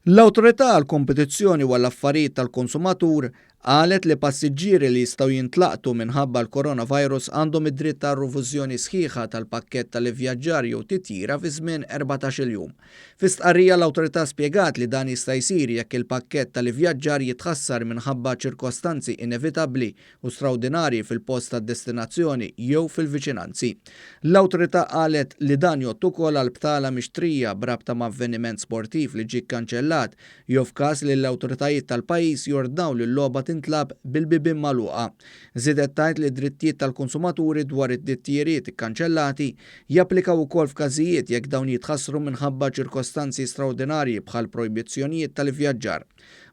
L-Awtorità għall-Kompetizzjoni u għall-Affarijiet tal-Konsumatur qalet li passiġġieri li jistgħu jintlaqtu minħabba l-coronavirus għandhom id-dritt għal rifużjoni sħiħa tal-pakkett tal-ivvjaġġar jew titjira fi żmien 14-il jum. Fi stqarrija l-Awtorità spjegat li dan jista' jsir jekk il-pakkett tal-ivvjaġġar jitħassar minħabba ċirkostanzi inevitabbli u straordinarji fil-post tad-destinazzjoni jew fil-viċinanzi. L-Awtorità qalet li dan jgħodd ukoll għal btala mixtrija b'rabta ma' avveniment sportiv li ġie kkanċellat jew f'każ li l-awtoritajiet tal-pajjiż jordnaw li l-logħba tintlagħab bil-bibien magħluqa. Żiedet tgħid li d-drittijiet tal-konsumaturi dwar it-titjiriet ikkanċellati japplikaw ukoll f'każijiet jekk dawn jitħassru minħabba ċirkostanzi straordinarji bħal projbizzjonijiet tal-ivvjaġġar.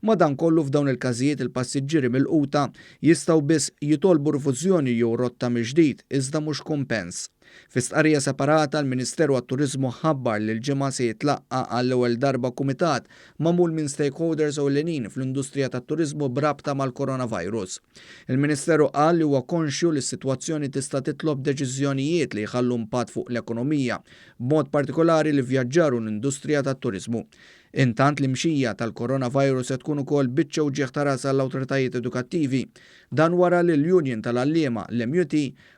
Madankollu f'dawn il-każijiet il-passiġġieri milquta jistgħu biss jitolbu rifużjoni jew rotta mill-ġdid iżda mhux kumpens. Fi stqarrija separata l-Ministeru għat-Turiżmu ħabbar li l-Ġimgħa se jitlaqqa' għall-ewwel darba kumitat magħmul minn stakeholders ewlenin fl-industrija tat-turiżmu b'rabta mal-coronavirus. Il-Ministeru qal li huwa konxju li s-sitwazzjoni tista' titlob deċiżjonijiet li jħallu impatt fuq l-ekonomija, b'mod partikolari l-ivvjaġġar u l-industrija tat-turiżmu. Intant l-imxija tal-coronavirus se tkun ukoll biċċa uġigħ ta' ras għall-awtoritajiet edukattivi. Dan wara li l-Union tal-Għalliema, l-MUT,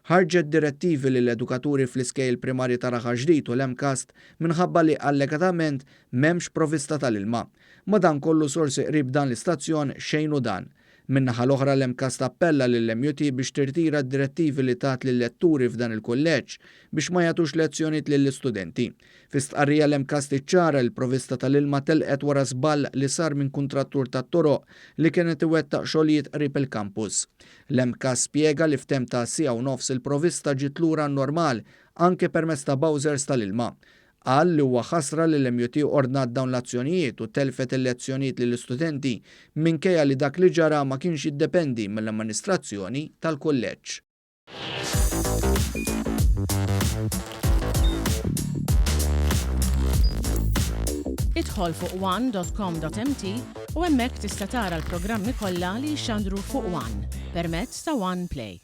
ħarġet direttivi lill-edukaturi fl-iskejjel primarji ta' Raħal Ġdid u l-MCAST minħabba li allegatament m'hemmx provista tal-ilma. Madankollu sorsi qrib dan l-istazzjon xejnu dan. Min-naħa l-oħra l-MCAST appella lill-MUT biex tirtira d-direttivi li tat lil-letturi f'dan il-kulleġġ biex ma jagħtux lezzjonijiet lill-istudenti. Fi stqarrija l-MCAST iċċara li l-provista tal-ilma telqet wara żball li sar minn kuntrattur tat-toroq li kien qed iwettaq xogħlijiet qrib il-kampus. L-MCAST spjega li f'temp ta' siegħa u nofs il-provista ġiet lura għan-normal anke permezz ta' bowsers tal-ilma. Qal li huwa ħasra li l-MUT ordnat dawn l-azzjonijiet u tellfet il-lezzjonijiet lill-istudenti minkejja li dak li ġara ma kienx jiddependi mill-amministrazzjoni tal-kulleġġ. Idħol fuq one.com.mt u hemmhekk tista' tara l-programmi kollha li jixxandru fuq One permezz ta' One Play.